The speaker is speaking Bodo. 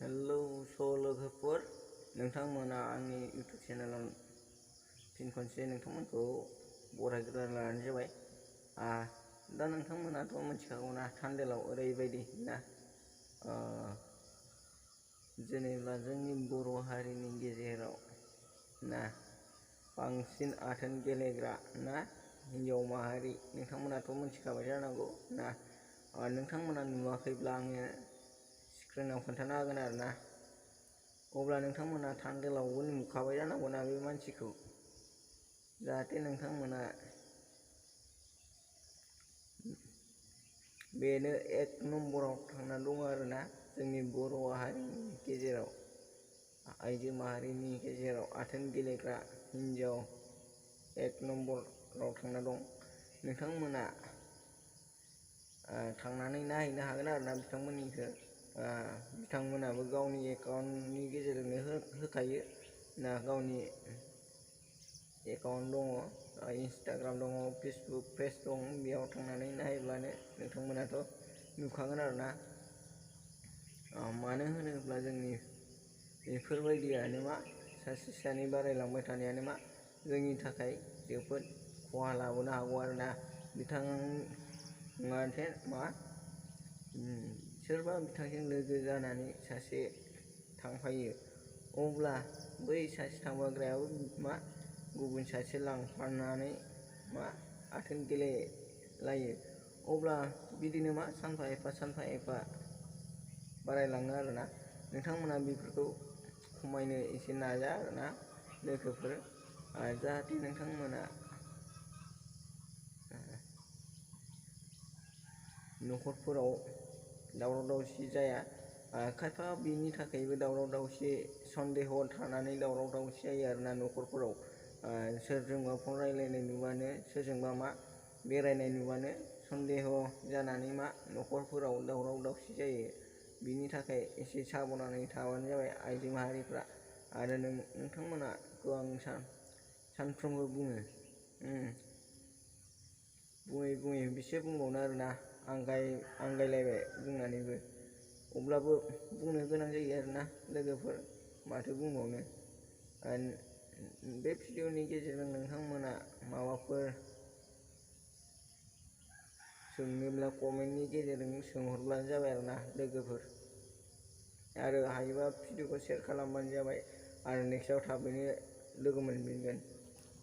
हेलौ लोगोफोर, नोंथांमोना आंनि इउटुब चेनेलाव फिन खनसे नोंथांमोनखौ बरायग्रोना लानाय जाबाय। दा नोंथांमोनाथ' मिथिखागौना थान्देलाव ओरैबायदि ना जेनेबा जोंनि बर' हारिनि गेजेराव ना बांसिन आथोन गेलेग्रा ना हिन्जाव माहारि नोंथांमोनाथ' मिथिखाबाय जानांगौ ना। नोंथांमोना नुवाखैब्ला आङो स्क्रिनाव खोन्थाना होगोन आरो ना। अब्ला नोंथांमोना थान्देलावबो नुखाबाय जानांगौना बे मानसिखौ, जाहाथे नोंथांमोना बेनो एक नम्बराव थांना दङ आरोना जोंनि बर' हारिनि गेजेराव, आइजो माहारिनि गेजेराव आथोन गेलेग्रा हिन्जाव एक नम्बराव थांना दं। नोंथांमोना थांनानै नायहैनो हागोन आरोना बिथांमोननिखौ। बिथांमोनाबो गावनि एकाउन्टनि गेजेरजोंनो होखायो ना, गावनि एकाउन्ट दङ, इन्सटाग्राम दङ, फेसबुक पेज दं, बेयाव थांनानै नायब्लानो नोंथांमोनाथ' नुखागोन आरोना। मानो होनोब्ला जोंनि बेफोरबायदियानो सासे सानै बारायलांबाय थानायानो जोंनि थाखाय जोबोद खहा लाबोनो हागौ आरोना। बिथाङा सोरबा बिथांजों लोगो जानानै सासे थांफायो, अब्ला बै सासे थांफाग्रायाबो गुबुन सासे लांफानानै आथोन गेलेलायो। अब्ला बिदिनो सानफा एफा बारायलाङो आरोना। नोंथांमोना बेफोरखौ खमायनो एसे नाजा आरोना लोगोफोर, जाहाथे नोंथांमोना न'खरफोराव दावराव दावसि जाया। खायफा बिनि थाखायबो दावराव दावसि सन्देह थानानै दावराव दावसि जायो आरोना न'खरफोराव। सोरजोंबा फन रायलायनाय नुबानो, सोरजोंबा बेरायनाय नुबानो सन्देह जानानै न'खरफोराव दावराव दावसि जायो। बिनि थाखाय एसे साबधानै थाबानो जाबाय आइजो माहारिफ्रा। आरो नोंथांमोनाखौ आं सानफ्रोमबो बुङै बेसे बुंबावनो आरोना, आंगायलायबाय बुंनानैबो, अब्लाबो बुंनो गोनां जायो आरोना लोगोफोर, माथो बुंबावनो। बे भिडिअनि गेजेरजों नोंथांमोना माबाफोर सोंनोब्ला कमेन्टनि गेजेरजों सोंहरब्लानो जाबाय आरोना लोगोफोर। आरो हायोबा भिडिअखौ शेयार खालामबानो जाबाय, आरो नेक्स्टआव थाबैनो लोगो मोनफिनगोन।